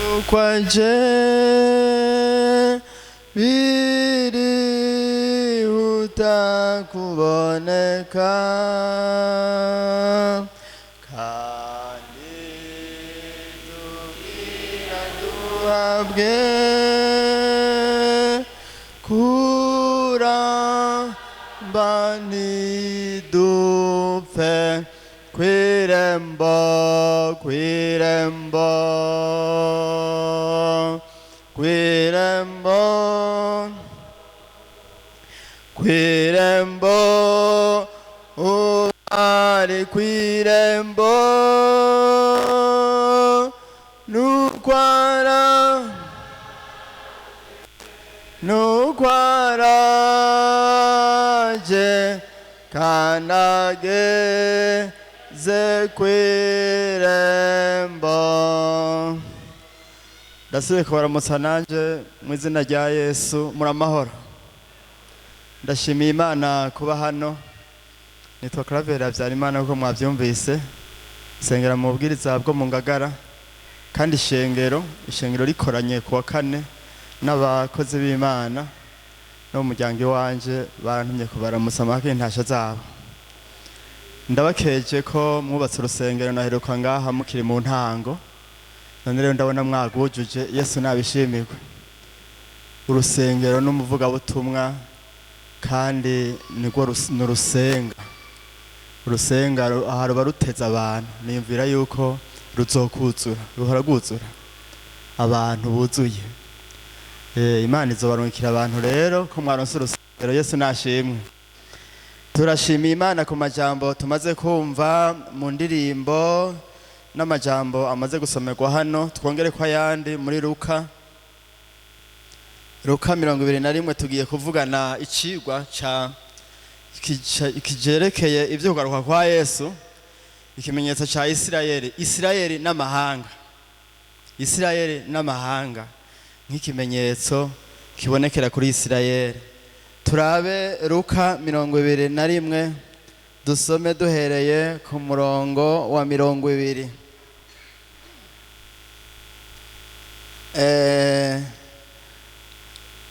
Yuko aje birihuta kuboneka, kandi tubwira duhabwe kuramba ntidupfe. Kw'irembo, kw'irembo, kw'irembo, kw'irembo, ari kw'irembo, nukwara nukwaraje kanageze kw'irembo. Ndasubiye kubaramutsa nanje mu izina rya Yesu. Muramahoro. Ndashimiye Imana kuba hano. Nitwa Claver Habyarimana, kuko mwabyumvise nsengera mu bubwiriza bwo mu Ngagara, kandi ishengero rikoranye ku wa kane n'abakozi b'Imana no mu muryango iwanje barantumye kubaramutsa amahake intasha zabo. Ndabakeje ko mwubatse urusengero. Naheruka ngaha mukiri mu ntango, none rero ndabona mwagwujuje. Yesu nabishimirwe. Urusengero n'umuvugabutumwa, kandi nirwo ni urusenga urusenga aha ruba ruteze abantu. Niyumvira yuko ruzokuzura, ruhora rwuzura abantu buzuye. Imana izobarungikira abantu rero ko mwaronse urusengero. Yesu nashimwe. Turashimiye Imana ku majambo tumaze kumva mu ndirimbo n'amajambo amaze gusomerwa hano. Twongere ko ayandi muri Luka 21. Tugiye kuvugana icigwa ca kijerekeye ivyo kugaruka kwa Yesu, ikimenyetso ca Isirayeli, Isirayeli n'amahanga, Isirayeli n'amahanga nk'ikimenyetso kibonekera kuri Isirayeli. Turabe Luka 21, dusome duhereye ku murongo wa 20.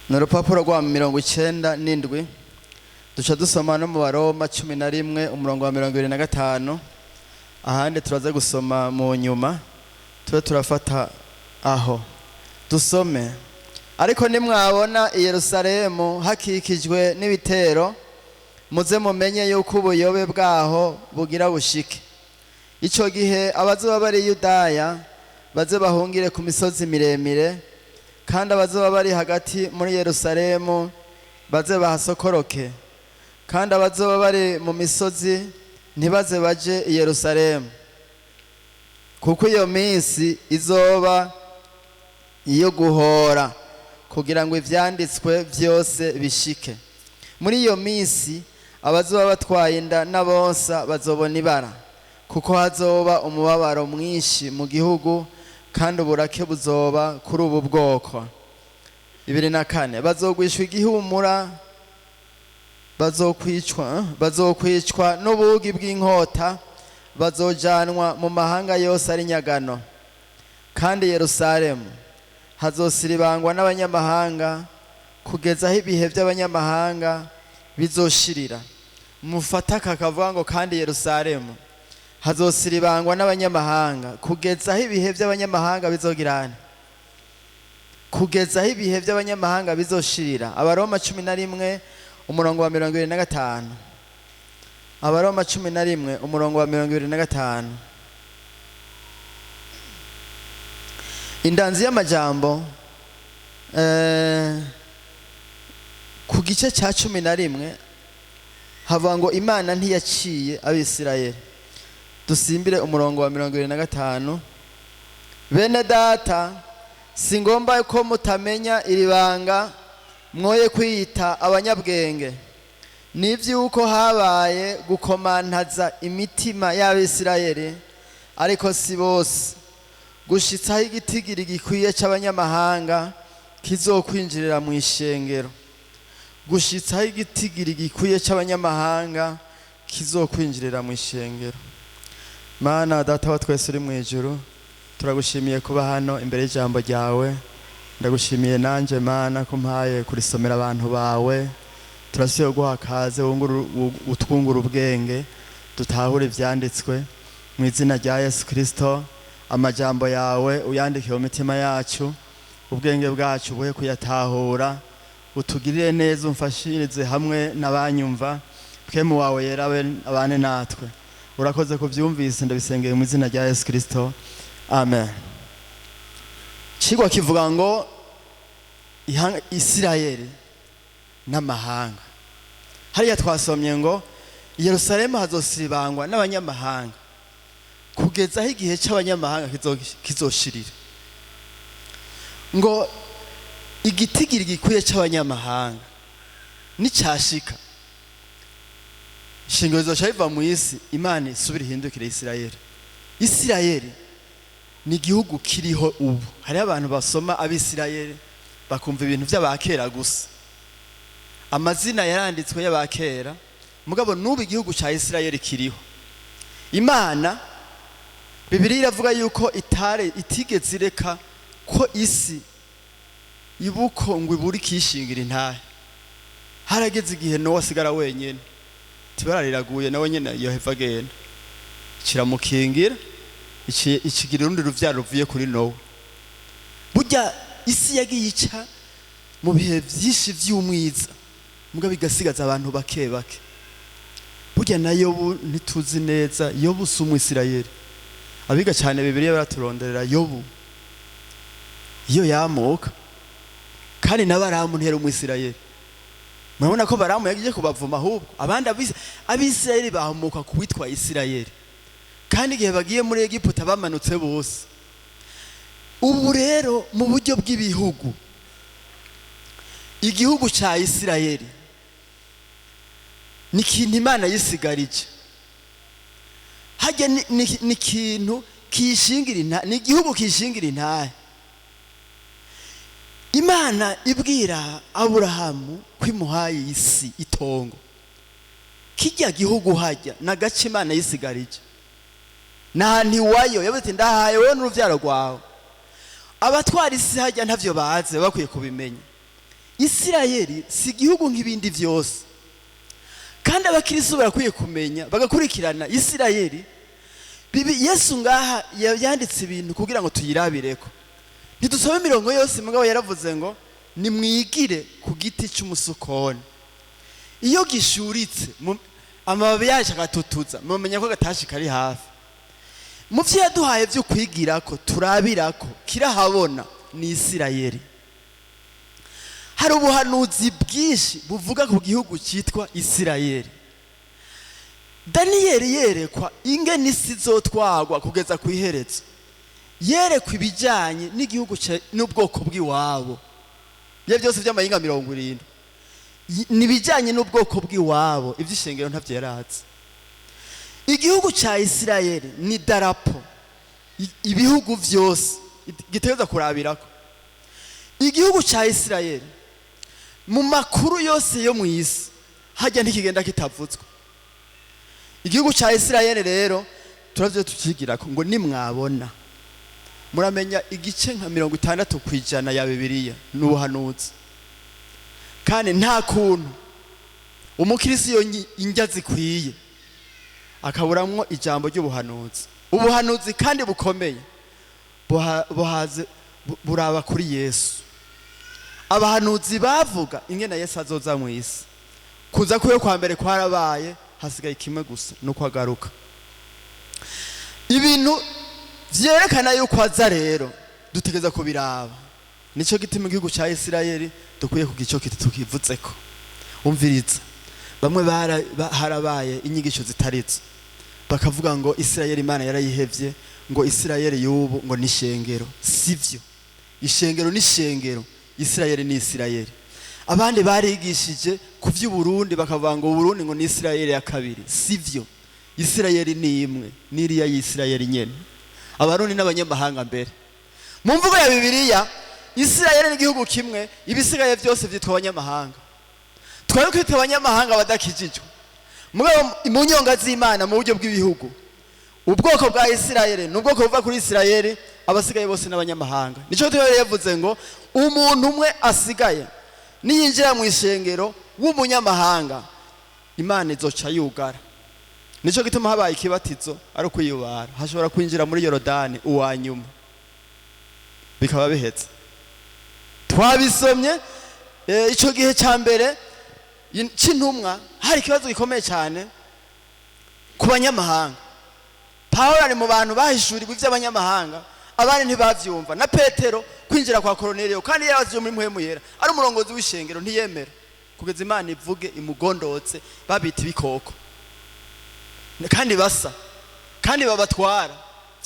Ni urupapuro rwa 97. Duca dusoma no mu Baroma 11, umurongo wa 25. Ahandi turaza gusoma mu nyuma, tube turafata aho dusome. Ariko nimwabona i Yerusalemu hakikijwe n'ibitero, muze mumenye yuko ubuyobe bwaho bugira bushike. Ico gihe abazoba bari i Yudaya baze bahungire ku misozi miremire, kandi abazoba bari hagati muri Yerusalemu baze bahasokoroke, kandi abazoba bari mu misozi ntibaze baje i Yerusalemu, kuko iyo minsi izoba iyo guhora, kugira ngo ivyanditswe vyose bishike. Muri iyo minsi abazoba batwaye inda n'abonsa bazobona ibara, kuko hazoba umubabaro mwinshi mu gihugu, kandi uburake buzoba kuri ubu bwoko. 24. Bazogwishwa igihumura, bazokwicwa n'ubugi bw'inkota, bazojanwa mu mahanga yose ari nyagano. Kandi Yerusalemu hazosiribangwa n'abanyamahanga kugeza aho ibihe by'abanyamahanga bizoshirira. Mufata aka kavuga ngo kandi Yerusalemu hazosiribangwa n'abanyamahanga kugeza aho ibihe by'abanyamahanga bizogirana, kugeza aho ibihe by'abanyamahanga bizoshirira. Abaroma 11, umurongo wa 25. Abaroma 11, umurongo wa 25. Indanzi y'amajambo ku gice cya 11 havuga ngo Imana ntiyaciye Abisirayeli. Dusimbire umurongo wa 25. Bene data, si ngomba ko mutamenya iri banga, mwoye kwiyita abanyabwenge. Ni iby'uko habaye gukomantaza imitima y'Abisirayeli, ariko si bose, gushitsaho igitigiri gikwiye c'abanyamahanga kizokwinjirira mu ishengero, gushitsaho igitigiri gikwiye c'abanyamahanga kizokwinjirira mu ishengero. Mana Data wa twese uri mu ijuru, Turagushimiye kuba hano imbere y'ijambo ryawe. Ndagushimiye nanje Mana ko mpaye kurisomera abantu bawe. Turasiye guha kaze utwungura ubwenge, dutahure ivyanditswe mu izina rya Yesu Kristo. Amajambo yawe uyandike mu mitima yacu, ubwenge bwacu buhe kuyatahura, utugirire neza, umfashirize hamwe n'abanyumva. Mpwemu wawe yera abane natwe. Urakoze kuvyumvise, ndabisengeye mu izina rya Yesu Kristo, amen. Cigwa kivuga ngo Isirayeli n'amahanga. Hariya twasomye ngo Yerusalemu hazosibangwa n'abanyamahanga kugeza aho igihe c'abanyamahanga kizoshirira. Ngo igitigiri gikwiye c'abanyamahanga nicashika, ishingiro rizoca riva mu isi, Imana isubire ihindukire Isirayeli. Isirayeli ni igihugu kiriho ubu. Hariho abantu basoma abisirayeli bakumva ibintu vy'abakera gusa, amazina yaranditswe y'abakera, mugabo n'ubu igihugu ca Isirayeli kiriho. Imana, Bibiliya iravuga yuko itare itigeze ireka ko isi ibuko ngo ibure ikishingira intahe. Harageze igihe Nowa asigara wenyene, tibara riraguye, nawe nyene yoheva agenda, kiramukingira, ikigira urundi ruvyaro ruvuye kuri Nowa. Burya isi yagiye ica mu bihe vyinshi vy'umwiza, mugabo igasigaza abantu bake bake. Burya na Yobu ntituzi neza, Yobu si umwisirayeli. Abiga cyane Bibiliya baraturonderera Yobu iyo yamuka, kandi na Baramu ntiyari umwisirayeli. Murabona ko Baramu yagiye kubavuma, ahubwo abandi abisirayeli bahamuka ku witwa Isirayeli, kandi igihe bagiye muri Egiputa bamanutse bose. Ubu rero mu buryo bw'ibihugu, igihugu ca Isirayeli ni ikintu Imana yisigarije. Hajya ni ikintu kishingira intahe, ni igihugu kishingira intahe. Imana ibwira Aburahamu ko imuhaye isi, itongo, kijya gihugu hajya n'agace Imana yisigarije, nta ntiwayo yavuze ati ndahaye wowe n'uruvyaro rwawe. Abatwara isi hajya ntavyo bazi, bakwiye kubimenya. Isirayeli si igihugu nk'ibindi vyose, kandi abakristo barakwiye kumenya bagakurikirana Isirayeli. Bibi Yesu ngaha yanditse ibintu kugira ngo tuyirabireko. Ntidusome imirongo yose, mugabo yaravuze ngo nimwigire ku giti cy'umusukoni, iyo gishuritse amababi yacu agatutuza, mumenya ko gatashi kari hafi. Mu vyo yaduhaye vyo kwigirako turabirako kirahabona ni Isirayeli. Hari ubuhanuzi bwinshi buvuga ku gihugu cyitwa Isirayeli. Daniyeli yerekwa ingene isi izotwagwa kugeza ku iherezo, yerekwa ibijyanye n'igihugu n'ubwoko bw'iwabo. Ibyo byose by'amahinga 70 ni ibijyanye n'ubwoko bw'iwabo, iby'ishengero ntavyo yarazi. Igihugu cya Isirayeli ni darapo ibihugu vyose gitegerezwa kurabirako. Igihugu cya Isirayeli mu makuru yose yo mu isi hajya ntikigenda kitavutswe. Igihugu cya Isirayeli rero turavyo tukigirako ngo nimwabona, muramenya igice nka 60% ya Bibiliya n'ubuhanuzi. Kandi nta kuntu umukirisi yo indya zikwiye akaburamwo ijambo ry'ubuhanuzi. Ubuhanuzi kandi bukomeye buraba kuri Yesu. Abahanuzi bavuga ingene Yesu azoza mu isi. Kuza kuyo kwa mbere kwarabaye, hasigaye kimwe gusa nuko agaruka. Ibintu vyerekana yuko aza rero dutegeza kubiraba. Nico gituma igihugu ca Isirayeli dukwiye kugico tukivutseko. Umviriza, bamwe harabaye inyigisho zitaritse, bakavuga ngo Isirayeli Imana yarayihevye, ngo Isirayeli y'ubu ngo ni ishengero. Sivyo, ishengero ni ishengero, Isirayeli ni Isirayeli. Abandi barigishije ku vy'Uburundi bakavuga ngo Uburundi ngo ni Isirayeli ya kabiri. Sivyo, Isirayeli ni imwe, n'iriya y'Isirayeli nyene. Abarundi n'abanyamahanga mbere. Mu mvugo ya Bibiliya, Isirayeli ni igihugu kimwe, ibisigaye byose vyitwa abanyamahanga. Twari kwita abanyamahanga badakijijwe. Mugabo mu nyonga z'Imana mu buryo bw'ibihugu, ubwoko bwa Isirayeli ni ubwoko buva kuri Isirayeli, Abasigaye bose n'abanyamahanga. Nico tuba yavuze ngo umuntu umwe asigaye niyinjira mu ishengero w'umunyamahanga, Imana izoca yugara. Nico gituma habaye ikibatizo ari ukwiyubara, hashobora kwinjira muri Yorodani uwa nyuma, bikaba bihetse. Twabisomye ico gihe cya mbere c'intumwa hari ikibazo gikomeye cyane ku banyamahanga. Pawulo ari mu bantu bahishurirwa iby'abanyamahanga, abandi ntibavyumva. Na Petero kwinjira kwa Koroneliyo, kandi yarabazije muri Mpwemu Yera, ari umurongozi w'ishengero, ntiyemera kugeza Imana ivuge imugondotse. Babita ibikoko kandi basa kandi babatwara,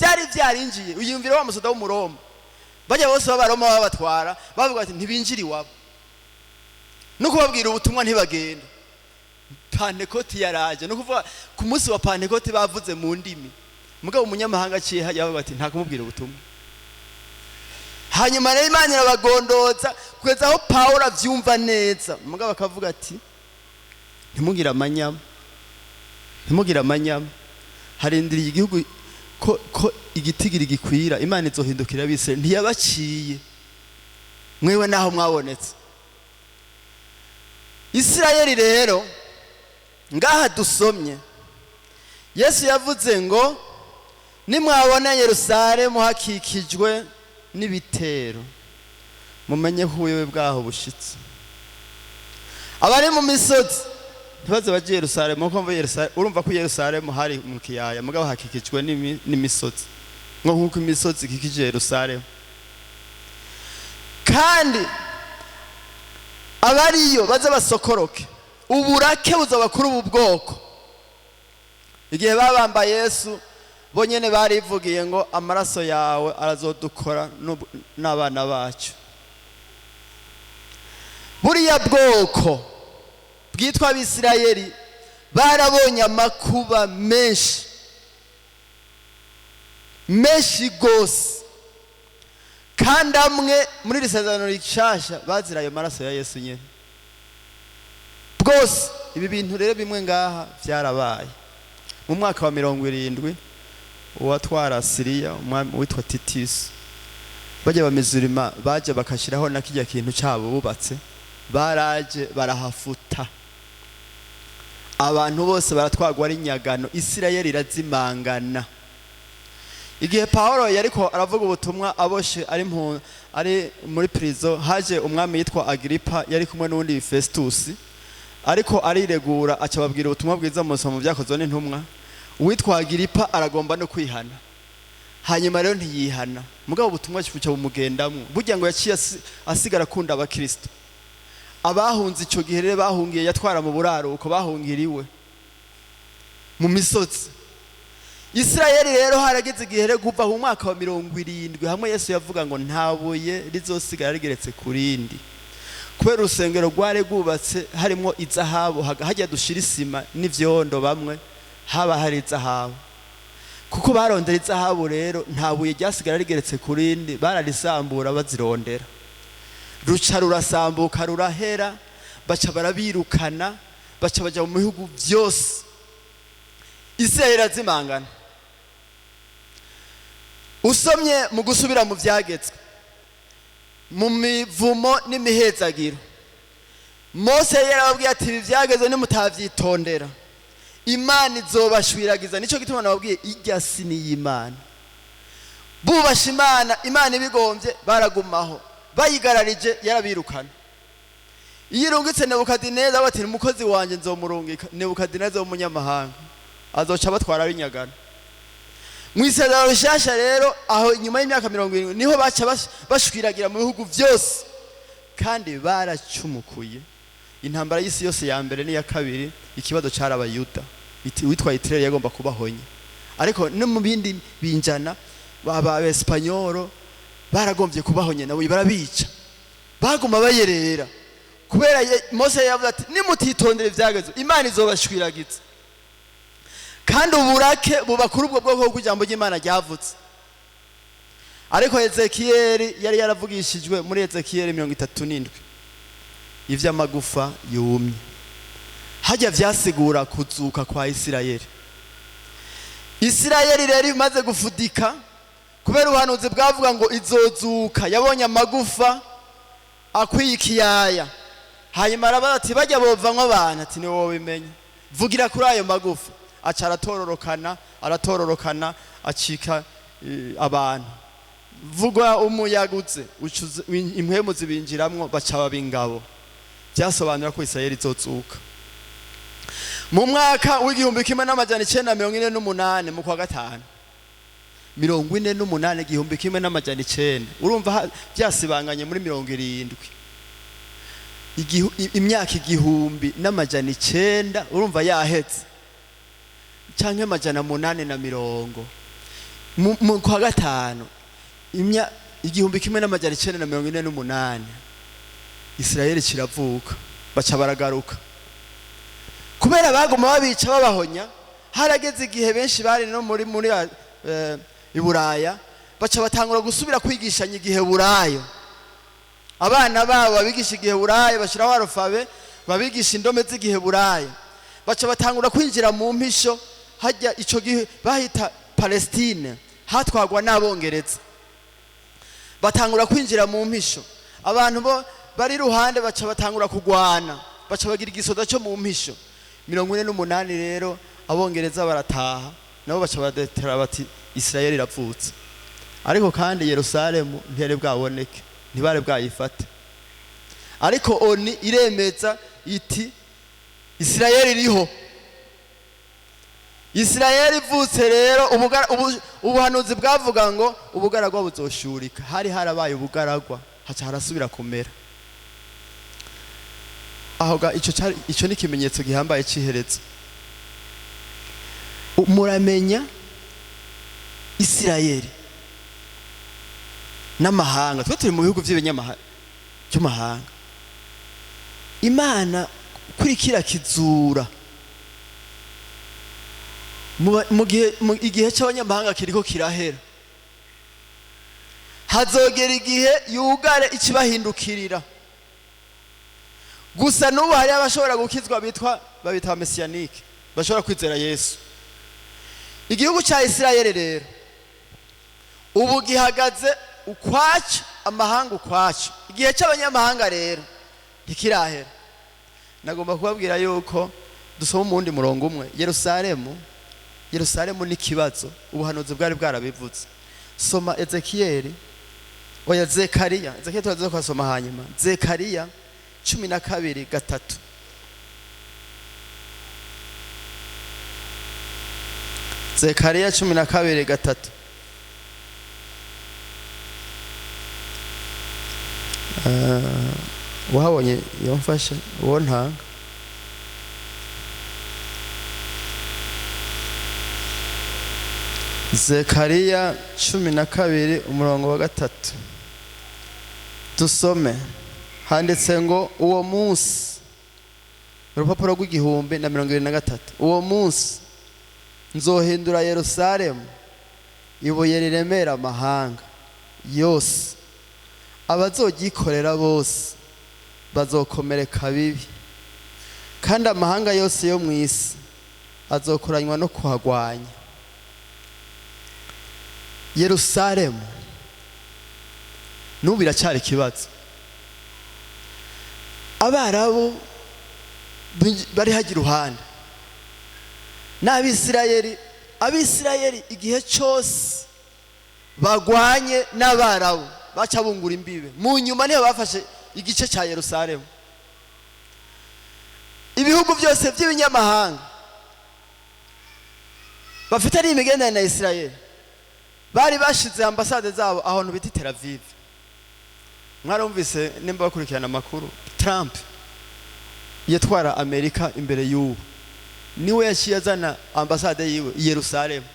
byari byarinjiye. Uyumvira wa musoda w'Umuroma, bajya bose b'Abaroma babatwara, bavuga ati ntibinjira iwabo no kubabwira ubutumwa, ntibagenda. Pantekoti yaraje, no kuvuga ku munsi wa Pantekoti bavuze mu ndimi, mugabo umunyamahanga aciye hajya bavuga ati nta kumubwira ubutumwa. Hanyuma rero Imana irabagondotsa kugeza aho Pawulo avyumva neza, mugabo akavuga ati ntimugire amanyama, ntimugire amanyama, harindiriye igihugu ko igitigiri gikwira, Imana izohindukira abisirayeli. Ntiyabaciye mwewe naho mwabonetse. Isirayeli rero ngaha dusomye, Yesu yavuze ngo nimwabona Yerusalemu hakikijwe n'ibitero, mumenye ko ubuyobe bwaho bushitse. Abari mu misozi ntibaze baje Yerusalemu, kuko mva Yerusalemu, urumva ko Yerusalemu hari mu kiyaya, mugabo hakikijwe n'imisozi, nko nk'uko imisozi ikikije Yerusalemu. Kandi abariyo baze basokoroke, uburake buzoba kuri ubu bwoko. Igihe babamba Yesu, bonyene barivugiye ngo amaraso yawe arazodukora n'abana bacu. Buriya bwoko bwitwa Abisirayeli barabonye amakuba menshi menshi gose, kandi amwe muri iri sezerano rishasha bazira ayo maraso ya Yesu nyene bwose. Ibi bintu rero bimwe ngaha byarabaye mu mwaka wa 70. Uwatwara Siriya, umwami witwa Titus, bajya bamizurima baje bakashyiraho na kijya kintu cyabo bubatse, baraje barahafuta, abantu bose baratwagwa ari nyagano, Isirayeli irazimangana. Igihe Paulo yariko aravuga ubutumwa aboshe ari muri prison, haje umwami yitwa Agripa, yari kumwe n'uwundi Festus, ariko ariregura aca ababwira ubutumwa bwiza. Mu somo byakozwe n'intumwa, uwitwa Agripa aragomba no kwihana, hanyuma rero ntiyihana, mugabo ubutumwa buca bumugendamwo. Burya ngo yaciye asigara akunda abakristo. Abahunze ico gihe rero bahungiye yatwara mu buraruko, bahungira iwe mu misozi. Isirayeli rero harageze igihe rero kuva mu mwaka wa 70, hamwe Yesu yavuga ngo nta buye rizosigara rigeretse ku rindi, kubera urusengero rwari rwubatse harimo izahabu, hajya dushira isima n'ivyondo, bamwe haba hari izahabu, kuko barondera izahabu. Rero nta buye ryasigara rigeretse ku rindi, bararisambura bazirondera, ruca rurasambuka rurahera, baca barabirukana, baca baja mu bihugu byose, Isirayeli irazimangana. Usomye mu gusubira mu byagetswe, mu mivumo n'imihezagiro, Mose yari yarababwiye ati ibi byageze nimutavyitondera, Imana izobashwiragiza. Nico gituma nababwiye irya si n'iy'Imana. Bubasha Imana, Imana ibigombye baragumaho, bayigararije yarabirukana. Iyo irungitse Nebukadineza, bati umukozi wanjye nzomurungika, Nebukadineza w'umunyamahanga azoca abatwara binyagana. Mu isezerano rishasha rero, aho inyuma y'imyaka 70 niho baca bashwiragira mu bihugu byose, kandi baracumukuye. Intambara y'isi yose ya mbere n'iya kabiri, ikibazo cyari Abayuda. Uwitwa Hitler yagomba kubahonya, ariko no mu bindi binjana ba Espanyolo baragombye kubahonya, nabo barabica, baguma bayerera kubera Mose yavuze ati nimutitondera ivyagezwe, Imana izobashwiragiza. Kandi uburake buba kuri ubwo bwoko bw'ijambo ry'Imana ryavutse. Ariko Ezekiyeli yari yaravugishijwe muri Ezekiyeli 37 ivy'amagufa yumye, hajya vyasigura kuzuka kwa Isirayeli. Isirayeli rero imaze gufudika Kubera ubuhanuzi bwavuga ngo izozuka, yabonye amagufa akwiye ikiyaya. Hanyuma arabaza ati: "Bajya bovamwo abantu?" Ati: "Ni wowe bimenya, vugira kuri ayo magufa." Aca aratororokana, aratororokana, acika abantu. Vuga umuyaga uze, impwemu zibinjiramwo, baca baba ingabo. Byasobanura ko Isirayeli izozuka. Mu mwaka w'1948, mu kwa gatanu, 48, 1900, urumva byasibanganye muri 70, imyaka 1900, urumva yahetse, canke 870, mu kwa gatanu 1948, Isirayeli kiravuka. Baca baragaruka. Kubera baguma babica, babahonya, harageze igihe benshi bari no muri i Buraya baca batangura gusubira kwigishanya igiheburayo. Abana babo babigisha igiheburayo, bashyiraho alphabet, babigisha indome z'igiheburayo. Baca batangura kwinjira mu mpisho. Hajya ico gihe bahita Palestine, hatwagwa n'Abongereza. Batangura kwinjira mu mpisho. Abantu bo bari iruhande baca batangura kugwana, baca bagira igisoda cyo mu mpisho. 48 rero Abongereza barataha, nabo baca badetera bati: "Isirayeli iravutse." Ariko kandi Yerusalemu ntiyari bwaboneke, ntibari bwayifate. Ariko ONU iremeza iti: "Isirayeli iriho." Isirayeli ivutse rero, ubuhanuzi bwavuga ngo ubugaragwa buzoshurika. Hari harabaye ubugaragwa, haca harasubira kumera. Aho ga ico cari, ico ni ikimenyetso gihambaye c'iherezo. Muramenya Isirayeli n'amahanga, twe turi mu bihugu by'ibinyamahanga, by'amahanga. Imana kuri kira kizura mu gihe igihe cy'abanyamahanga kiriko kirahera, hazogera igihe yugare ikibahindukirira. Gusa n'ubu hariho abashobora gukizwa, bitwa, babita messianique, bashobora kwizera Yesu. Igihugu cya Isirayeli rero ubu gihagaze ukwaco, amahanga ukwaco. Igihe cy'abanyamahanga rero ntikirahera. Nagomba kubabwira yuko dusoma umuwundi murongo umwe. Yerusalemu ni ikibazo, ubuhanuzi bwari bwarabivuze. Soma Ezekiyeli, oya, Zekariya. Ezekiyeli turaza kuhasoma hanyuma. Zekariya 12:3. Zekariya 12:3. Wahabonye iyo mfashe uwo ntanga? Zekariya 12 umurongo wa 3, dusome. Handitse ngo: "Uwo munsi", urupapuro rw'1023, "uwo munsi nzohindura Yerusalemu ibuye riremera amahanga yose, abazogyikorera bose bazokomereka bibi, kandi amahanga yose yo mu isi azokoranywa no kuhagwanya." Yerusalemu n'ubu iracyari ikibazo. Abarabu bari hajya iruhande n'Abisirayeli. Abisirayeli igihe cyose bagwanye n'Abarabu, baca bungura imbibe. Mu nyuma niho bafashe igice cya Yerusalemu. Ibihugu byose by'ibinyamahanga bafite n'imigenderanire na Isirayeli bari bashize ambasade zabo ahantu bita Tel Aviv. Mwarumvise, nimba bakurikirana amakuru, Trump yatwara Amerika imbere y'ubu, niwe yaciye azana ambasade yiwe i Yerusalemu.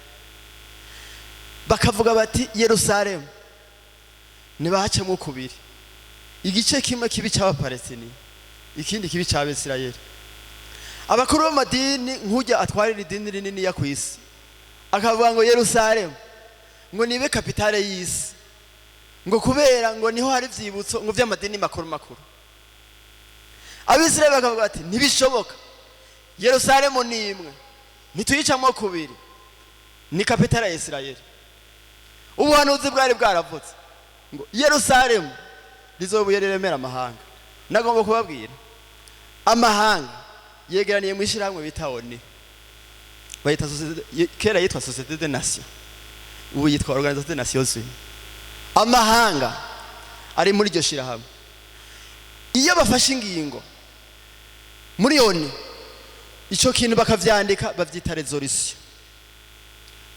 Bakavuga bati: "Yerusalemu ntibahacemo kubiri, igice kimwe kibi cy'Abapalestiniya, ikindi kibi cy'Abisirayeli." Abakuru b'amadini, nk'ujya atwarira idini rinini ya ku isi, akavuga ngo Yerusalemu ngo nibe capitale y'isi, ngo kubera ngo niho hari ivyibutso ngo vy'amadini makuru makuru. Abisirayeli bakavuga bati: "Ntibishoboka, Yerusalemu ni imwe, ntituyicamo kubiri, ni capitale ya Isirayeli." Ubuhanuzi bwari bwaravutse ngo Yerusalemu rizobuye riremera amahanga. Nagomba kubabwira, amahanga yegeraniye mu ishyirahamwe bita ONU, bayita kera yitwa Société des Nations, ubu yitwa Organisation des Nations Unies. Amahanga ari muri iryo shyirahamwe. Iyo bafashe ingingo muri ONU, icyo kintu bakavyandika, bavyita résolution,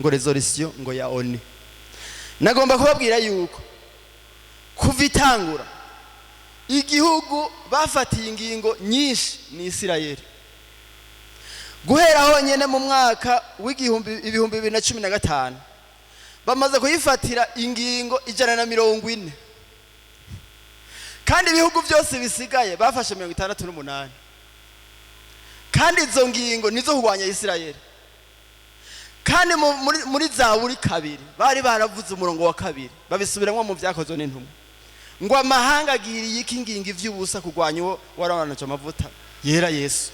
ngo résolution ngo ya ONU. Nagomba kubabwira yuko kuva itangura, igihugu bafatiye ingingo nyinshi ni Isirayeli. Guhera honyine mu mwaka w'igihumbi 2015, bamaze kuyifatira ingingo 140, kandi ibihugu byose bisigaye bafashe 68. Kandi izo ngingo nizo kurwanya Isirayeli. Kandi muri Zaburi 2 bari baravuze umurongo wa 2, babisubiramo mu Byakozwe n'Intumwa, ngo amahanga agiriye iki ngingo ivy'ubusa kurwanya uwo warobanuje amavuta yera Yesu.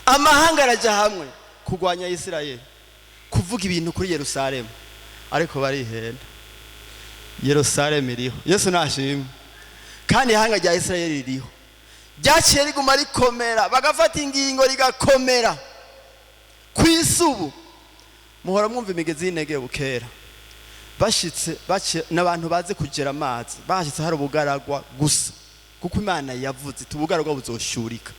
Amahanga arajya hamwe kurwanya Isirayeli, kuvuga ibintu kuri Yerusalemu, ariko barihenda. Yerusalemu iriho, Yesu nashimwe. Kandi ihanga rya Isirayeli ririho, ryaciye riguma rikomera, bagafata ingingo rigakomera. Ku isi ubu muhora mwumva imigezi y'Inegebu. Kera bashitse baciye n'abantu bazi kugera amazi, bashitse hari ubugaragwa gusa, kuko Imana yavuze iti ubugaragwa buzoshurika.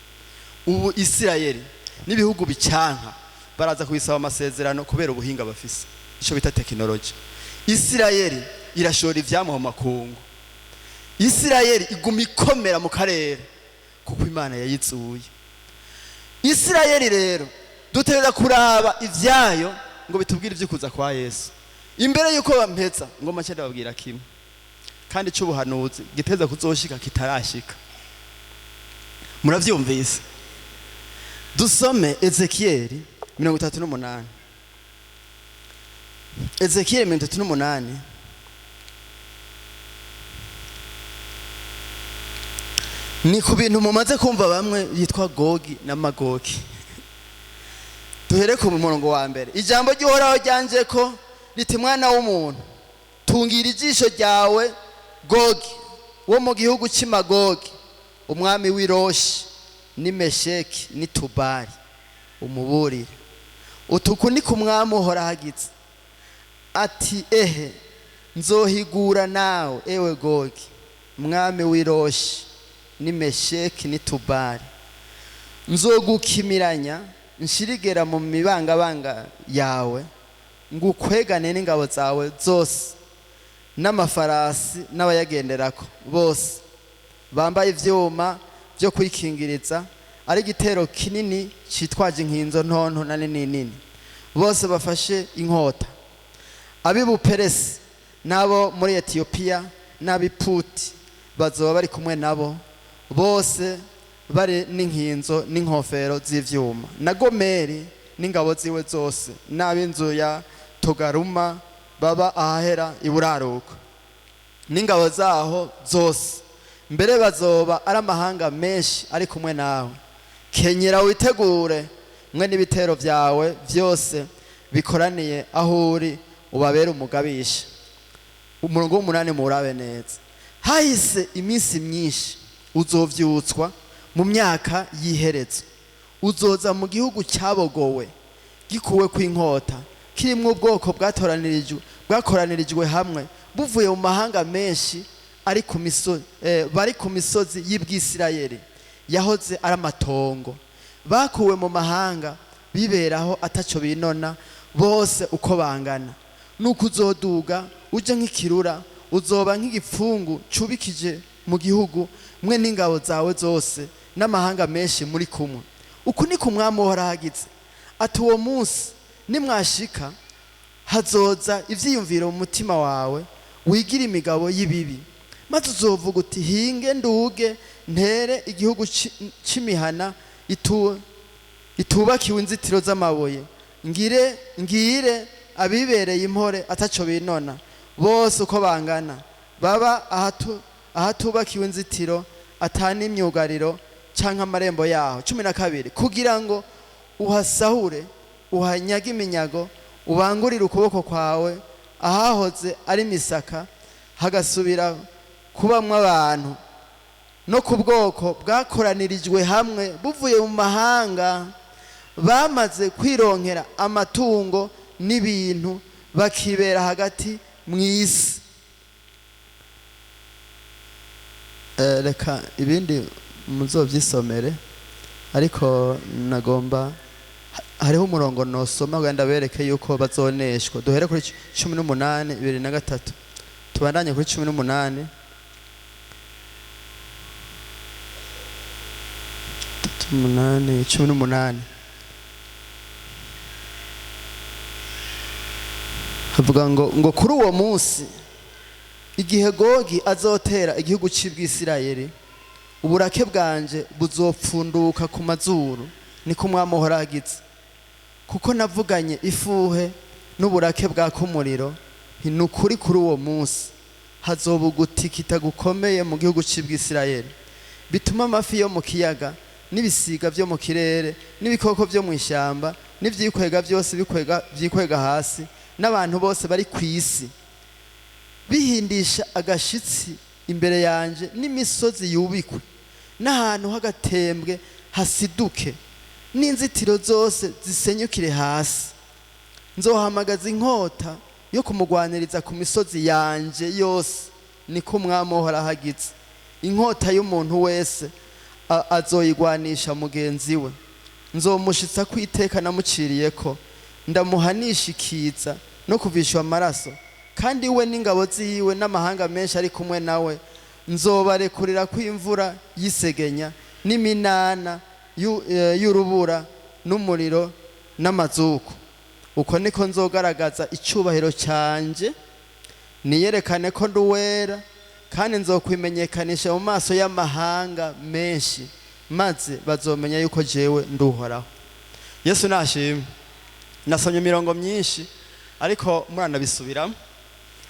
Ubu Isirayeli n'ibihugu bicanka baraza kubisaba amasezerano kubera ubuhinga bafise, icyo bita tekinoloji. Isirayeli irashora ivyamwa mu makungu. Isirayeli iguma ikomera mu karere kuko Imana yayitsuye. Isirayeli rero dutegereza kuraba ivyayo ngo bitubwire ivy'ukuza kwa Yesu. Imbere yuko bampeza, ngo make ndababwira kimwe kandi c'ubuhanuzi giteza kuzoshika kitarashika. Muravyumvise? Dusome Ezekiyeli 38. Ezekiyeli 38. Ni ku bintu mumaze kumva bamwe yitwa Gogi na Magogi. Duhere ku murongo wa 1. Ijambo ry'Uhoraho ryanje ko riti: mwana w'umuntu, tungira ijisho ryawe Gogi wo mu gihugu cy'i Magogi, umwami w'i Roshi n'i Mesheki n'i Tubali, umuburire utuku ni ku mwami Uhoraho agize ati: ehe, nzohigura nawe, ewe Gogi, mwami w'i Roshi n'i Mesheki n'i Tubali, nzogukimiranya nshirigera mu mibangabanga yawe, ngukwegane n'ingabo zawe zose n'amafarasi n'abayagenderako bose bambaye ivyuma byo kwikingiriza, ari igitero kinini citwaje inkinzo ntonto na nini nini, bose bafashe inkota, ab'i Buperesi n'abo muri Etiyopiya n'ab'iputi bazoba bari kumwe nabo, bose bari n'inkinzo n'inkofero z'ivyuma, na Gomeri n'ingabo ziwe zose n'ab'inzu ya Togaruma baba ahahera iburaruko n'ingabo zaho zose, mbere bazoba ari amahanga menshi ari kumwe nawe. Kenyera witegure mwe n'ibitero byawe byose bikoraniye aho uri, ubabere umugabisha. Umurongo w'8 murabe neza. Hahise iminsi myinshi, uzovyutswa mu myaka y'iherezo, uzoza mu gihugu cyabogowe gikuwe kw'inkota, kirimwo ubwoko bwakoranirijwe hamwe buvuye mu mahanga menshi ari ku misozi, bari ku misozi y'Ibwisirayeli yahoze ari amatongo, bakuwe mu mahanga biberaho ataco binona, bose uko bangana. Nuko uzoduga uje nk'ikirura, uzoba nk'igipfungu cubikije mu gihugu, mwe n'ingabo zawe zose n'amahanga menshi muri kumwe. Uku ni ku mwami Uhoraho agize ati: uwo munsi nimwashika, hazoza ivyiyumviro mu mutima wawe, wigira imigabo y'ibibi, maze uzovuga uti: hinge nduge ntere igihugu c'imihana itubakiwe inzitiro z'amabuye, ngire abibereye impore ataco binona, bose uko bangana, baba ahatubakiwe inzitiro, atani imyugariro canke amarembo yaho. 12. Kugira ngo uhasahure, uhanyage iminyago, ubangurire ukuboko kwawe. Ahahoze ari imisaka hagasubira kubamwo abantu, no ku bwoko bwakoranirijwe hamwe buvuye mu mahanga, bamaze kwironkera amatungo n'ibintu, bakibera hagati mu isi. Reka ibindi muzobyisomere, ariko nagomba hariho umurongo nosoma kugira ndabereke yuko bazoneshwa. Duhere kuri 18 23, tubandanye kuri 18. 8 18 havuga ngo kuri uwo munsi, igihe Gogi azotera igihugu c'Ubwisirayeli, uburake bwanje buzopfunduka ku mazuru, niko Umwami Uhoraho agize. Kuko navuganye ifuhe n'uburake bwaka umuriro, nti ni ukuri kuri uwo munsi hazoba ugutikita gukomeye mu gihugu c'Ubwisirayeli, bituma amafi yo mu kiyaga n'ibisiga byo mu kirere n'ibikoko byo mu ishyamba n'ivyikwega byose vyikwega hasi n'abantu bose bari ku isi bihindisha agashitsi imbere yanje, n'imisozi yubikwe n'ahantu h'agatembwe hasiduke, n'inzitiro zose zisenyukire hasi. Nzohamagaza inkota yo kumugwaniriza ku misozi yanje yose, niko Umwami Uhoraho agize. Inkota y'umuntu wese azoyigwanisha mugenzi we. Nzomushitsa ku iteka namuciriyeko, ndamuhanisha ikiza no kuvishwa amaraso, kandi we n'ingabo ziwe n'amahanga menshi ari kumwe nawe nzobarekurira ko imvura y'isegenya n'iminana y'urubura n'umuriro n'amazuku. Uko niko nzogaragaza icyubahiro cyanje, niyerekane ko ndi uwera, kandi nzokwimenyekanisha mu maso y'amahanga menshi, maze bazomenya yuko jewe ndi Uhoraho. Yesu nashimwe. Nasomye imirongo myinshi, ariko muranabisubiramo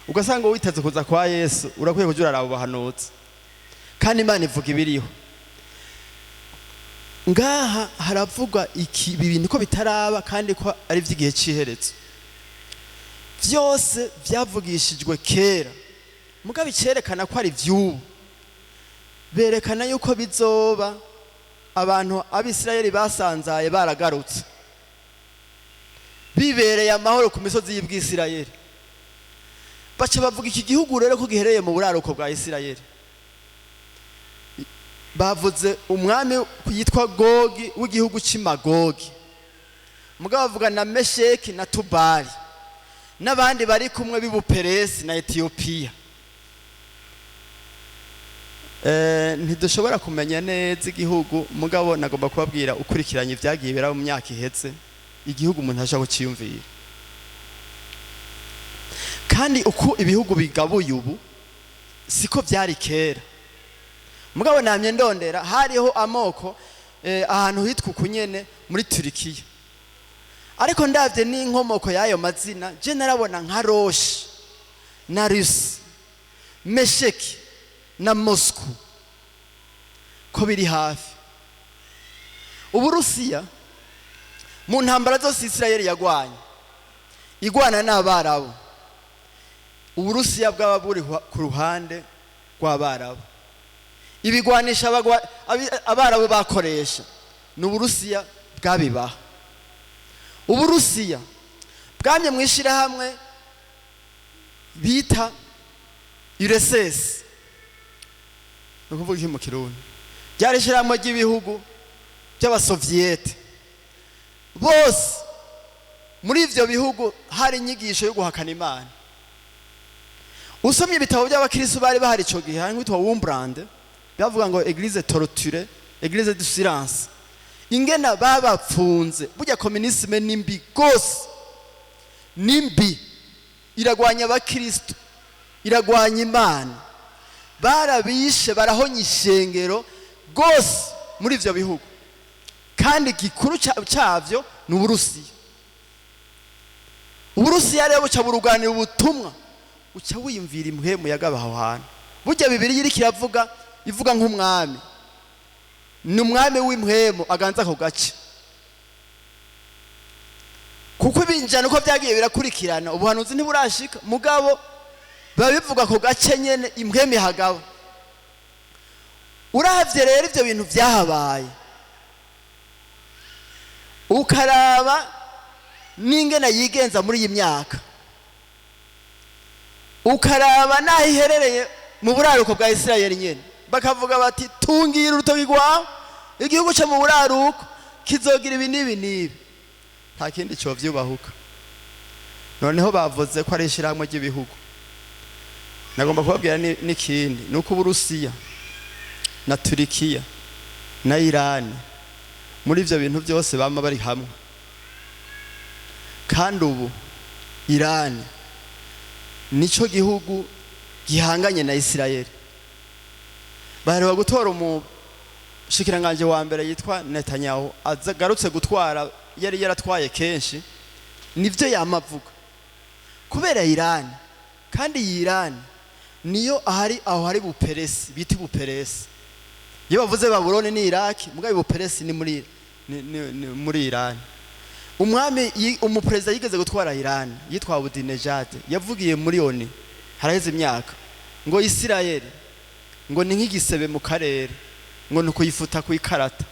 ugasanga witeze kuza kwa Yesu, urakwiye kuja uraraba ubuhanuzi, kandi Imana ivuga ibiriho. Ngaha haravugwa iki bintu ko bitaraba, kandi ko ari ivy'igihe c'iherezo. Vyose vyavugishijwe kera, mugabo icerekana ko ari ivy'ubu, berekana yuko bizoba abantu Abisirayeli basanzaye baragarutse, bibereye amahoro ku misozi y'Ubwisirayeli. Baca bavuga iki gihugu rero ko gihereye mu buraruko bwa Isirayeli. Bavuze umwami yitwa Gogi w'igihugu cy'i Magogi, mugabo bavuga na Mesheki na Tubali n'abandi bari kumwe b'Ibuperesi na Etiyopiya. Ntidushobora kumenya neza igihugu, mugabo nagomba kubabwira ukurikiranye ibyagiye biraba mu myaka ihetse, igihugu umuntu ashobora kuciyumvira. Kandi uko ibihugu bigabuye ubu siko byari kera. Mugabo namye ndondera, hariho amoko ahantu hitwa ukunyene muri Turikiya, ariko ndavye n'inkomoko y'ayo mazina, je narabona nka Roshi na Rusi, Mesheki na Moscou ko biri hafi. Uburusiya mu ntambara zose Isirayeli yagwanye, igwana n'Abarabu, Uburusiya bwaba buri ku ruhande rw'Abarabu. Ibigwanisha Abarabu bakoresha ni Uburusiya bwabibaha. Uburusiya bwamye mu ishirahamwe bita URSS, ni ukuvuga iki mu Kirundi, ryari ishirahamwe ry'ibihugu by'Abasoviyete. Bose muri ivyo bihugu hari inyigisho yo guhakana Imana. Usomye ibitabo by'abakristo bari bahari ico gihe, hari nk'uwitwa Wurmbrand, bavuga ngo église torturée, église du silence, ingena babapfunze. Burya communisme ni mbi gose, ni mbi, iragwanya abakristo, iragwanya Imana. Barabishe, barahonya ishengero gose muri ivyo bihugu, kandi igikuru cavyo ni Uburusiya. Uburusiya rero buca buruganira ubutumwa, uca wiyumvira impwemu yagaba aho hantu. Burya Bibiliya iriko iravuga, ivuga nk'umwami, ni umwami w'impwemu aganza ako gace. Kuko ibinjana uko byagiye birakurikirana, ubuhanuzi ntiburashika, mugabo biba bivuga ku gace nyene impwemu ihagaba. Uravye rero ivyo bintu vyahabaye, ukaraba n'ingene yigenza muri iyi myaka, ukaraba n'aho iherereye mu buraruko bwa Isirayeli nyene, bakavuga bati tungira urutoki rwawe, igihugu cyo mu buraruko kizogira ibi n'ibi n'ibi, nta kindi covyubahuka. Noneho bavuze ko ari ishirahamwe ry'ibihugu. Nagomba kubabwira n'ikindi, ni uko Uburusiya na Turikiya na Irani muri ivyo bintu byose bama bari hamwe. Kandi ubu Irani nico gihugu gihanganye na Isirayeli. Baheruka gutora umushikiranganje wa mbere yitwa Netanyahu, agarutse gutwara, yari yaratwaye kenshi, nivyo yamavuga kubera Irani. Kandi iyi Irani niyo ahari aho hari Buperesi, bita Buperesi. Iyo bavuze Babuloni ni Iraki, mugabo Buperesi ni muri ni muri Irani. Umwami, umuperezida yigeze gutwara Irani yitwa Ahmadinejad, yavugiye muri ONU haraheze imyaka ngo Isirayeli ngo ni nk'igisebe mu karere, ngo ni ukuyifuta ku ikarata.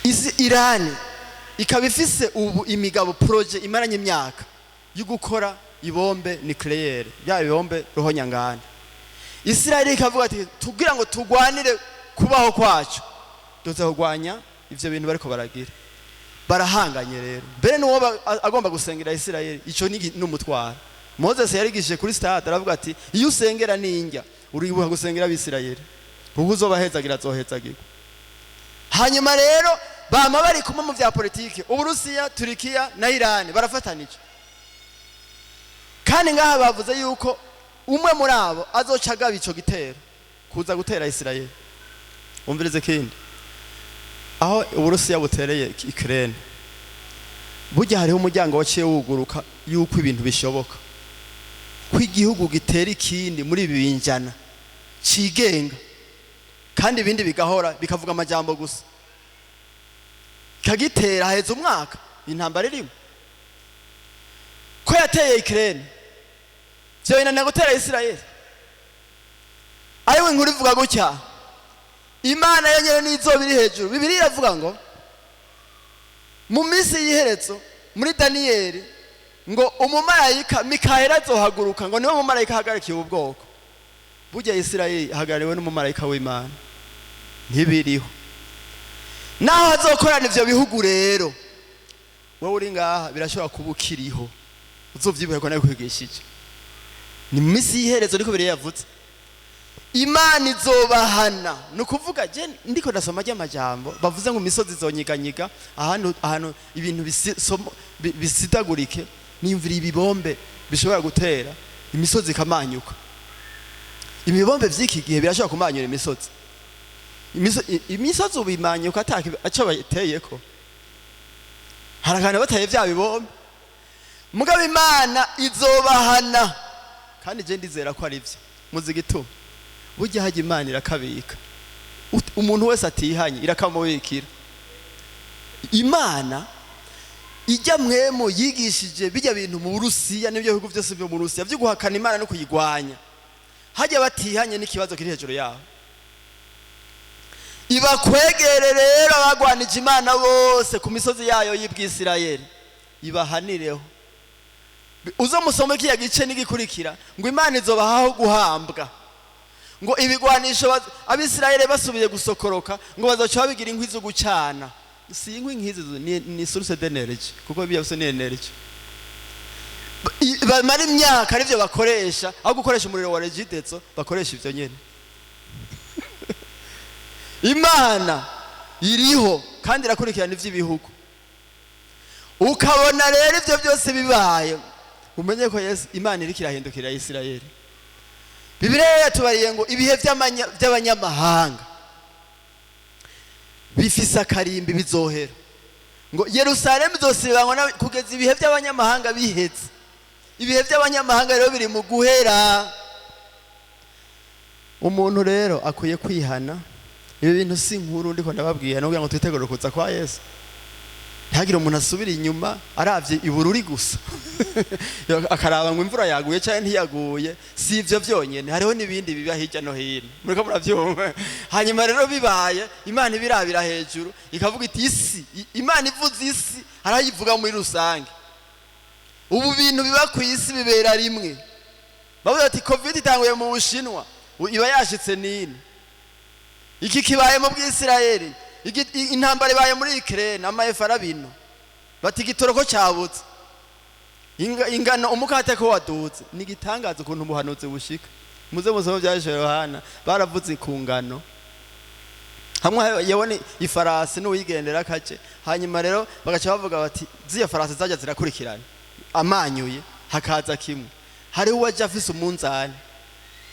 Isi Irani ikaba ifise ubu imigabo, projet imaranye imyaka yo gukora ibombe nucléaire, bya bibombe ruhonyangana. Isirayeli ikavuga ati tugira ngo tugwanire kubaho kwacu, tuze kurwanya ivyo bintu bariko baragira. Barahanganye rero, mbere n'uwo agomba gusengera Isirayeli, ico ni n'umutwaro. Moses yarigishije kuri stade, aravuga ati iyo usengera ninjya uribuka gusengera abisirayeli, kuko uzobahezagira azohezagirwa. Hanyuma rero bama bari kumwe mu vya politike, Uburusiya, Turikiya na Irani barafatanije. Kandi ngaha bavuze yuko umwe muri abo azoca agaba ico gitero kuza gutera Isirayeli. Umvirize kindi, aho Uburusiya butereye Ukraine, burya hariho umuryango waciye wuguruka yuko ibintu bishoboka ko igihugu gitera ikindi muri ibi binjana cigenga, kandi ibindi bigahora bikavuga amajambo gusa, kagitera haheze umwaka intambara irimo. Ko yateye Ukraine, vyoyinanira gutera Isirayeli? Ariko inkuru ivuga gutya, Imana yonyene n'izoba iri hejuru. Bibiliya iravuga ngo mu minsi y'iherezo muri Daniyeli ngo umumarayika Mikayeli azohaguruka, ngo niwe mumarayika ahagarikiye ubu bwoko. Burya Isirayeli ihagarariwe n'umumarayika w'Imana, ntibiriho. Naho hazokorana ivyo bihugu rero, wowe uri ngaha birashobora kuba ukiriho, uzovyibuke ko nabikwigishije. Ni mu minsi y'iherezo niko Bibiliya yavuze, Imana izobahana. Ni ukuvuga je ndiko ndasoma ry'amajambo bavuze ngo imisozi izonyiganyiga, ahantu ibintu bisidagurike, niyumvira ibibombe bishobora gutera imisozi ikamanyuka. Imibombe vy'iki gihe birashobora kumanyura imisozi. Imisozi ubu imanyuka aco bayiteyeko, hari akantu bateye vya bibombe. Mugabo Imana izobahana, kandi je ndizera ko ari vyo. Muzi igituma? Burya hajya Imana irakabika, umuntu wese atihanye irakamubikira. Imana ijya mwemu yigishije bijya bintu mu Burusiya n'ibyo bihugu byose byo mu Burusiya byo guhakana Imana no kuyigwanya, hajya batihanye n'ikibazo kiri hejuru yabo. Ibakwegere rero abagwanije Imana bose ku misozi yayo y'Ibwisirayeli, ibahanireho. Uzo musome kiya gice n'igikurikira, ngo Imana izobahaho guhambwa, ngo ibigwanisho Abisirayeli basubiye gusokoroka ngo bazoca babigira inkwi zo gucana. Si inkwi nk'izi, ni source d'énergie, kuko biya byose ni énergie. Bamara imyaka arivyo bakoresha, aho gukoresha umuriro wa Regideso bakoresha ivyo nyene. Imana iriho kandi irakurikirana ivy'ibihugu. Ukabona rero ivyo byose bibaye, umenye ko Yesu Imana iriko irahindukira Isirayeli. Bibiliya yatubariye ngo ibihe by'abanyamahanga bifise akarimbi bizohera, ngo Yerusalemu izosibangwa kugeza ibihe by'abanyamahanga biheze. Ibihe by'abanyamahanga rero biri mu guhera. Umuntu rero akwiye kwihana. Ibi bintu si inkuru ndiko ndababwira, no kugira ngo twitegure kuza kwa Yesu. Ntihagire umuntu asubira inyuma aravye ibururi gusa, akaraba ngo imvura yaguye cyangwa ntiyaguye. Si ivyo vyonyene, hariho n'ibindi biba hirya no hino. Muriko muravyumva? Hanyuma rero bibaye, Imana ibirabira hejuru ikavuga iti isi. Imana ivuze isi, harayivuga muri rusange. Ubu bintu biba ku isi bibera rimwe. Bavuga ati COVID itanguye mu Bushinwa, iba yashitse nini. Iki kibaye mu Bwisirayeli, intambara ibaye muri Ukraine, amaefu arabino, bati igitoro ko cyabutse, ingano, umukate ko wadutse. Ni igitangaza ukuntu ubuhanuzi bushika. Muze musome bya Yohana, baravuze ku ngano hamwe yabone ifarasi n'uwigendera kace. Hanyuma rero bagaca bavuga bati ziya farasi zajya zirakurikirana, amanyuye hakaza kimwe. Hariho uwaje afise umunzani,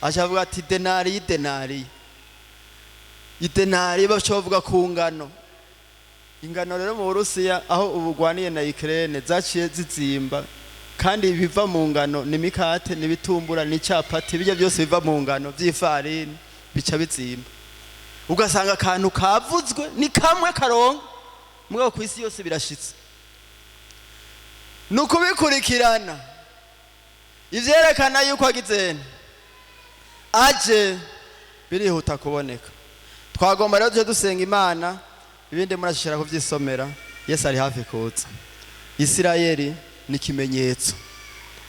aca avuga ati denari, idenari, idenari. Baca bavuga ku ngano. Ingano rero mu Burusiya aho ubugwaniye na Ukraine zaciye zizimba, kandi ibiva mu ngano ni mikate, ni bitumbura, ni capati, bijya byose biva mu ngano by'ifarini bica bizimba. Ugasanga akantu kavuzwe ni kamwe karongo, mugabo ku isi yose birashitse. Ni ukubikurikirana, ivyerekana yuko agizene aje birihuta kuboneka. Twagomba rero tuje dusenga Imana, ibindi murashishira kuvyisomera. Yesu ari hafi kuza. Isirayeli ni ikimenyetso,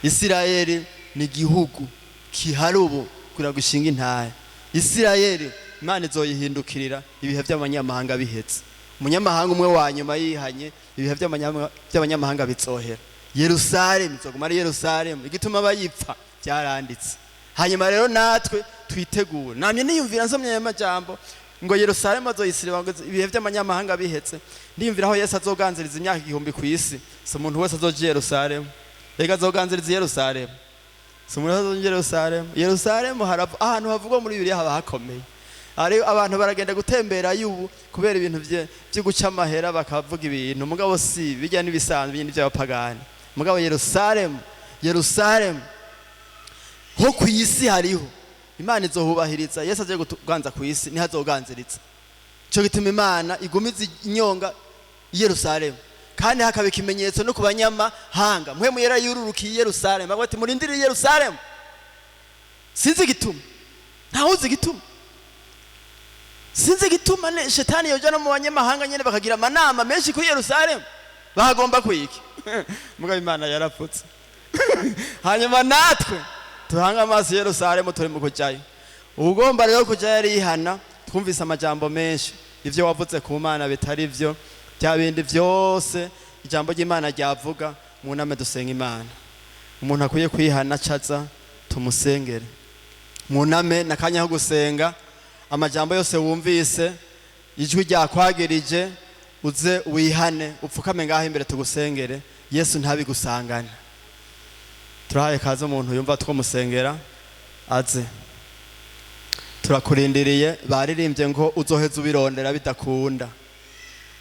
Isirayeli ni igihugu kihari ubu kugira gushinga intahe. Isirayeli Imana izoyihindukirira ibihe by'abanyamahanga bihetse. Umunyamahanga umwe wa nyuma yihanye, ibihe by'abanyamahanga bizohera. Yerusalemu izoguma ari Yerusalemu, igituma bayipfa byaranditse. Hanyuma rero natwe twitegure. Namye niyumvira nsomye aya majambo ngo Yerusalemu azoyisiriba ngo ibihe by'abanyamahanga bihetse, ndiyumvira aho Yesu azoganziriza imyaka 1000 ku isi. Si umuntu wese azoja i Yerusalemu, reka azoganziriza i Yerusalemu. Si umuntu wese azoja i Yerusalemu. Yerusalemu ahantu havugwa muri Bibiliya haba hakomeye. Ari abantu baragenda gutembera y'ubu kubera ibintu byo guca amahera, bakavuga ibintu, mugabo si bijya n'ibisanzwe ibindi by'abapagani. Mugabo Yerusalemu, Yerusalemu ho ku isi hariho Imana izohubahiriza. Yesu agiye kuganza ku isi, niho azoganziriza. Ico gituma Imana igumiza inyonga i Yerusalemu, kandi hakaba ikimenyetso no ku banyamahanga. Mwe muyera yururukiye i Yerusalemu, bavuga ati murindire i Yerusalemu. Sinzi igituma, ntawuzi igituma, sinzi igituma shetani yoja no mu banyamahanga nyene bakagira amanama menshi kuri Yerusalemu, bahagomba kwiki. Mugabo Imana yarapfutse. Hanyuma natwe tuhanga amaso Yerusalemu, turi mu kujayo. Ugomba rero kujayo arihana. Twumvise amajambo menshi, ivyo wavuze ku Mana bitari vyo, bya bindi vyose ijambo ry'Imana ryavuga. Muname dusenga Imana. Umuntu akwiye kwihana caza tumusengere. Muname nakanya ko gusenga. Amajambo yose wumvise, ijwi ryakwagirije, uze wihane, upfukame ngaho imbere tugusengere. Yesu ntabigusangane. Turahaye kaze umuntu yumva twomusengera aze, turakurindiriye. Baririmbye ngo uzoheza ubirondera bidakunda,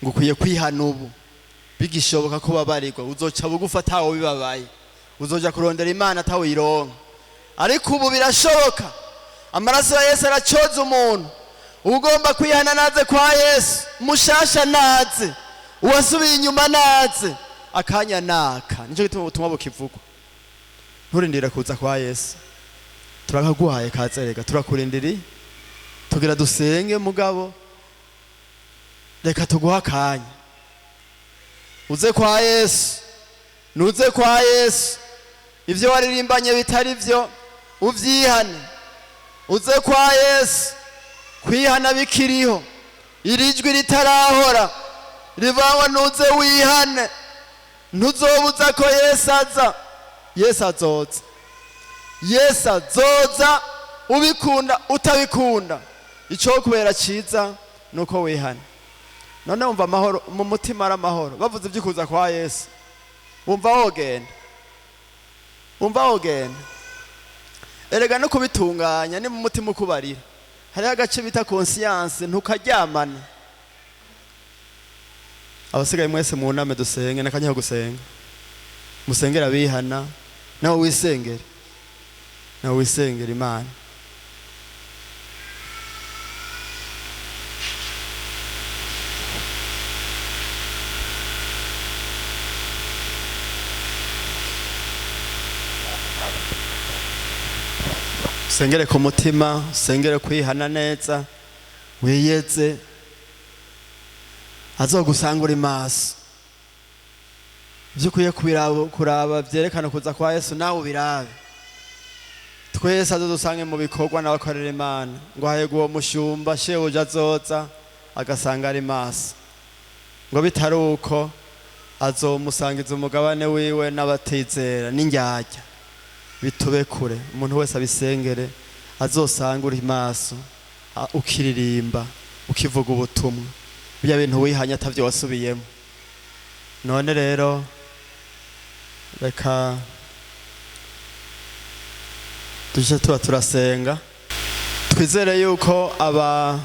ngo ukwiye kwihana ubu bigishoboka ko babarirwa. Uzoca bugufa atawo bibabaye, uzoja kurondera Imana atawironka, ariko ubu birashoboka. Amaraso ya Yesu aracoza umuntu. Ugomba kwihana naze kwa Yesu, mushasha naze, uwasubiye inyuma naze, akanya naka. Nico gituma ubutumwa bukivugwa. Nturindire kuza kwa Yesu, turakaguhaye kaze, rega turakurindiriye tugira dusenge. Mugabo reka tuguha akanya uze kwa Yesu. Nuze kwa Yesu, ivyo waririmbanye bitari vyo uvyihane, uze kwa Yesu. Kwihana bikiriho, iri jwi ritarahora rivawa, nuze wihane. Ntuzobuza ko Yesu aza. Yesu azoza, Yesu azoza, ubikunda utabikunda. Ico kubera ciza nuko wihana. None wumva amahoro mu mutima, ari amahoro. Bavuze ivy'ukuza kwa Yesu, wumva wogenda, wumva wogenda. Erega no kubitunganya ni mu mutima ukubarira. Hariho agace bita conscience, ntukaryamana. Abasigaye mwese muname dusenge, nakanya ko gusenga. Musengera abihana, nawe wisengere, nawe wisengere Imana. Usengere ku mutima, usengere kwihana neza, wiyeze, azogusanga uri maso. Ibyo ukwiye kuraba byerekana kuza kwa Yesu, nawe ubirabe. Twese azodusange mu bikorwa n'abakorera Imana, ngo hahirwa uwo mushumba shebuja azoza agasanga ari maso, ngo bitari uko azomusangiza umugabane wiwe n'abatizera n'indyarya. Bitube kure, umuntu wese abisengere, azosanga uri maso, ukiririmba, ukivuga ubutumwa, bya bintu wihanye atavyo wasubiyemo. None rero reka tuje tuba turasenga, twizere yuko aba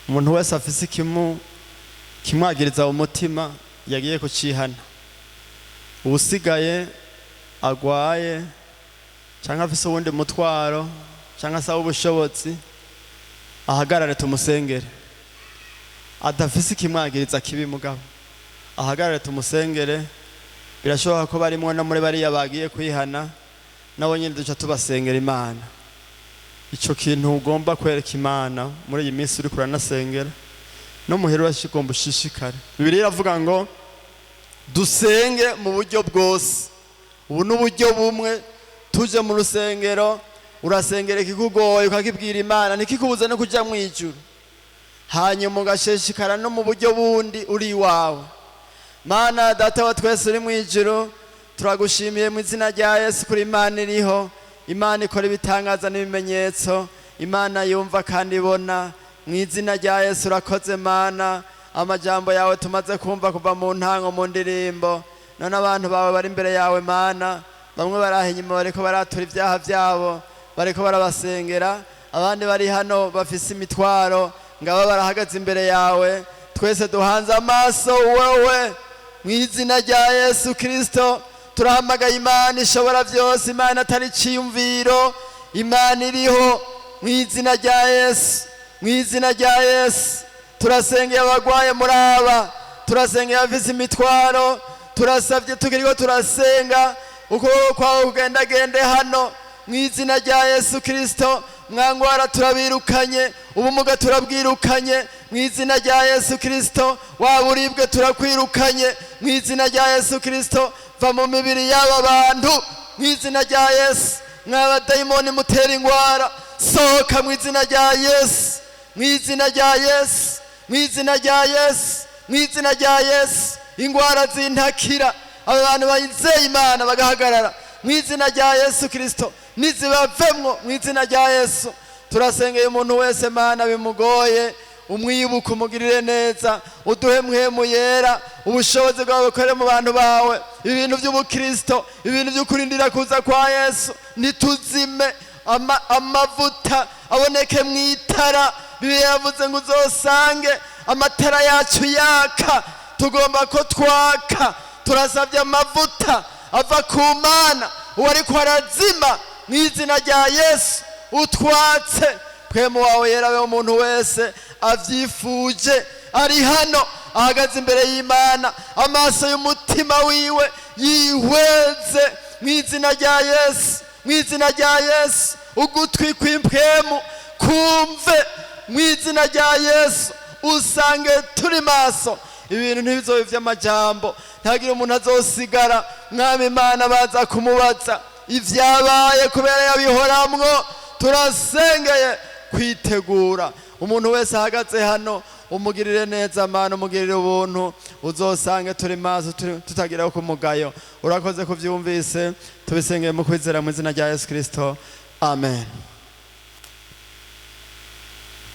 umuntu wese afise ikimu kimwagiriza mu mutima yagiye kucihana. Uwusigaye agwaye cyangwa afise uwundi mutwaro cyangwa asaba ubushobozi, ahagarare tumusengere. Adafise ikimwagiriza kibi mugabo ahagarare tumusengere. Birashoboka ko barimwo no muri bariya bagiye kwihana, nabo nyine duca tubasengera Imana. Ico kintu ugomba kwereka Imana muri iyi minsi uriko uranasengera no muhera, urashigomba ushishikare. Bibiliya iravuga ngo dusenge mu buryo bwose. Ubu ni uburyo bumwe. Tuje mu rusengero, urasengera ikikugoye ukakibwira Imana, ntikikubuze no kuja mu ijuru. Hanyuma ugashishikara no mu buryo bundi uri iwawe. Mana Data wa twese uri mu ijuru, turagushimiye mu izina rya Yesu kuri Imana iriho, Imana ikora ibitangaza n'ibimenyetso, Imana yumva kandi ibona. Mu izina rya Yesu, urakoze Mana, amajambo yawe tumaze kumva kuva mu ntango mu ndirimbo. None abantu bawe bari imbere yawe Mana, bamwe baraha inyuma bariko baratura ibyaha byabo, bariko barabasengera, abandi bari hano bafise imitwaro, ngaba barahagaze imbere yawe. Twese duhanze amaso wowe. Mu izina rya Yesu Kristo, turahamagaye Imana ishobora byose, Imana atari iciyumviro, Imana iriho. Mu izina rya Yesu, mu izina rya Yesu, turasengeye abagwaye muri aba, turasengeye abafise imitwaro. Turasabye, tukiriko turasenga, ukuboko kwawe kugendagende hano mu izina rya Yesu Kristo. Mwangwara turabirukanye, ubumuga turabwirukanye mu izina rya Yesu Kristo. Waba uribwe turakwirukanye mu izina rya Yesu Kristo. Va mu mibiri y'aba bantu mu izina rya Yesu. Mwabadayimoni mutera ingwara, sohoka mu izina rya Yesu, mu izina rya Yesu, mu izina rya Yesu, mu izina rya Yesu. Ingwara zintakira, aba bantu bayizeye Imana bagahagarara, mu izina rya Yesu Kristo nizibavemwo mu izina rya Yesu. Turasengeye umuntu wese Mana bimugoye, umwibuke, umugirire neza, uduhe Mpwemu Yera, ubushobozi bwawe bukore mu bantu bawe. Ibintu by'ubukristo, ibintu byo kurindira kuza kwa Yesu, ntituzime. Amavuta aboneke mu itara. Bibiliya yavuze ngo uzosange amatara yacu yaka. Tugomba ko twaka. Turasabye amavuta ava ku Mana, uwo ariko arazima, mu izina rya Yesu utwatse. Mpwemu wawe Yera we, umuntu wese avyifuje ari hano ahagaze imbere y'Imana, amaso y'umutima wiwe yihweze mu izina rya Yesu, mu izina rya Yesu. Ugutwi kw'impwemu kumve mu izina rya Yesu. Usange turi maso, ibintu ntibizobe vy'amajambo. Ntagire umuntu azosigara, Mwami Imana, baza kumubaza ivyabaye kubera yabihoramwo. Turasengeye kwitegura. Umuntu wese ahagaze hano umugirire neza Mana, umugirire ubuntu, uzosange turi maso, tutagira ku mugayo. Urakoze kuvyumvise, tubisengeye mu kwizera mu izina rya Yesu Kristo, amen.